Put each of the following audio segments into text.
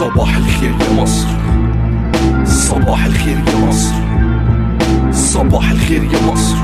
صباح الخير يا مصر، صباح الخير يا مصر، صباح الخير يا مصر.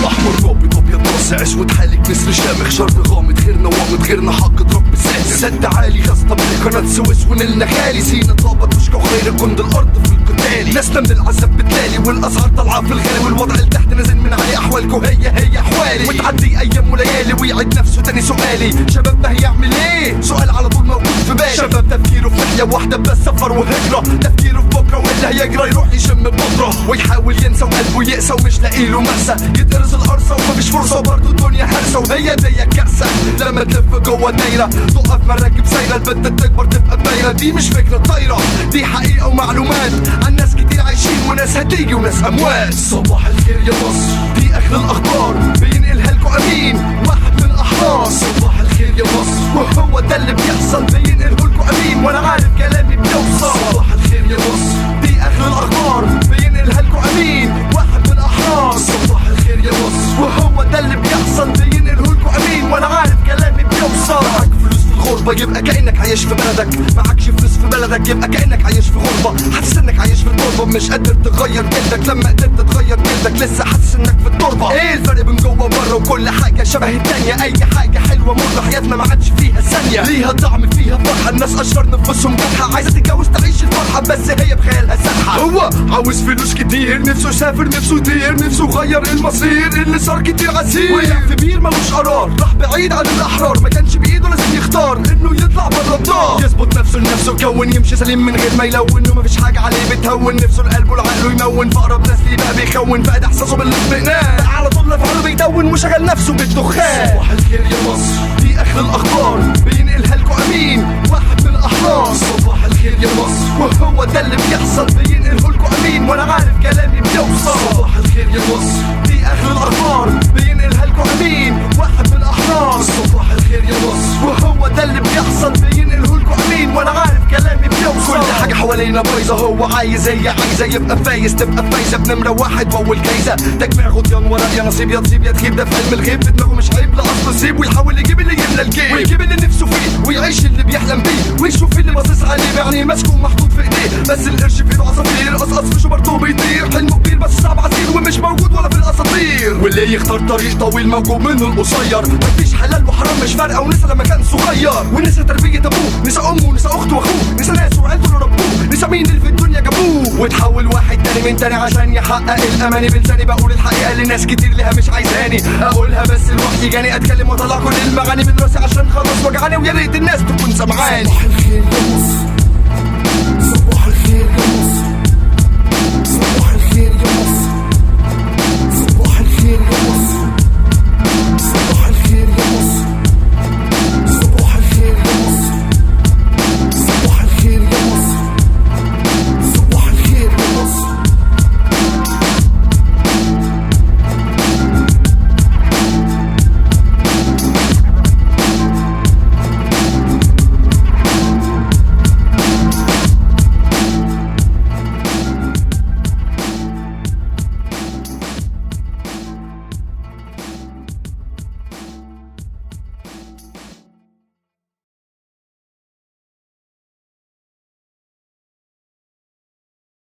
احمر رابط ابيض ناصع اسود حالك نسر شامخ شر غامض غيرنا وامض غيرنا حق رب ساتر سد عالي غاز طبيعي قناة سويس ونلنا غالي سينا طابت وشكا وخير جند الارض في القتالي ناسنا من العذاب بتلالي والاسعار طالعه في الغالي والوضع لتحت نازل من علي احوالكو هي هي احوالي وتعدي ايام وليالي ويعيد نفسه تاني سؤالي شبابنا هيعمل ايه؟ سؤال على طول موجود في بالي. شباب تفكيره في ناحية واحدة بس سفر وهجره، تفكيره في بكره واللي هيجرى يروح يشم بودره ويحاول ينسى وقلبه يقسى ومش لاقي له مرسى يتقرص القرصه ومفيش فرصة برضه الدنيا هرسه وهي دي الكارثة لما تلف جوه دايرة تقف مراكب سايرة البت تكبر تبقى بايره. دي مش فكرة طايره، دي حقيقة ومعلومات عن ناس كتير عايشين وناس هتيجي وناس اموات. صباح الخير يا مصر، دي اخر الاخبار بينقلها لكم امين واحد من الاحرار. صباح الخير يا مصر وهو ده اللي بيحصل بينقله لكم امين وانا عارف كلامي بيوصل. صباح الخير يا مصر، دي اخر الاخبار بينقلها لكم امين واحد من الاحرار. صباح الخير يا مصر وهو ده اللي بيحصل بينقله لكم امين وانا عارف كلامي بيوصل. معاك فلوس في الغربة يبقى كأنك عايش في بلدك، معكش فلوس في بلدك يبقى كأنك عايش في غربة، حاسس انك عايش في التربة مش قادر تغير جلدك، لما قدرت تغير جلدك لسه حاسس انك في التربة. ايه الفرق بين جوه وبره وكل حاجة شبه التانية، اي حاجة حلوة مرة حياتنا ما عادش فيها ثانية ليها طعم فيها فرحة، الناس اشرار نفوسهم جرحة عايزة تتجوز تعيش الفرحة بس هي بخيالها سرحة. هو عاوز فلوس كتير نفسه يسافر نفسه يطير نفسه يغير المصير اللي صار كتير عسير، وقع في بير ملوش قرار راح بعيد عن الاحرار ما كانش بايده لازم يختار انه يطلع بره الدار يظبط نفسه لنفسه يكون يمشي سليم من غير ما يلون ومفيش حاجة عليه بتهون نفسه لقلبه لعقله يمون في اقرب ناس ليه بقى بيخون فقد احساسه بالاطمئنان بقى على طول افعاله بيدون وشغل نفسه بالدخان. صباح الخير يا مصر، دي اخر الاخبار بينقلها لكم امين واحد من الاحرار. صباح الخير يا مصر وهو ده اللي بيحصل بينقله لكم امين وانا عارف كلامي بيوصل. صباح الخير يا مصر، دي اخر الاخبار بينقلها لكم امين واحد من الاحرار. صباح الخير يا مصر وهو ده اللي بيحصل بينقله لكم امين وانا عارف كلامي بيوصل. كل حاجة حوالينا بايظة هو عايز هي عايزه يبقى فايز تبقى فايزه بنمره واحد واول جايزة تجميع غطيان ورق يا نصيب يا تصيب يا تخيب ده في علم الغيب في دماغه مش عيب لا اصل سيب ويحاول يجيب اللي يملى الجيب ويجيب اللي نفسه فيه ويعيش اللي بيحلم بيه ويشوف اللي باصص عليه بعينيه ماسكه ومحطوط في ايديه بس القرش في ايده عصافير قصقص وشه برضه بيطير حلمه كبير بس صعب عسير ومش موجود ولا في الاساطير واللي يختار طريق طويل موجود منه القصير مفيش حلال وحرام مش فارقه ونسى لما كان صغير ونسى تربيه ابوه نسى امه ونسى اخته واخوه نسى ناسه وعيلته اللي ربوه نسى مين اللي في الدنيا جابوه وتحول واحد تاني من تاني عشان يحقق الاماني بلساني بقول الحقيقة لناس كتير ليها مش عايزاني اقولها بس الوحي جاني اتكلم واطلع كل المعاني من راسي عشان خلاص وجعاني ويا ريت الناس تكون سامعاني. صباح الخير يا مصر،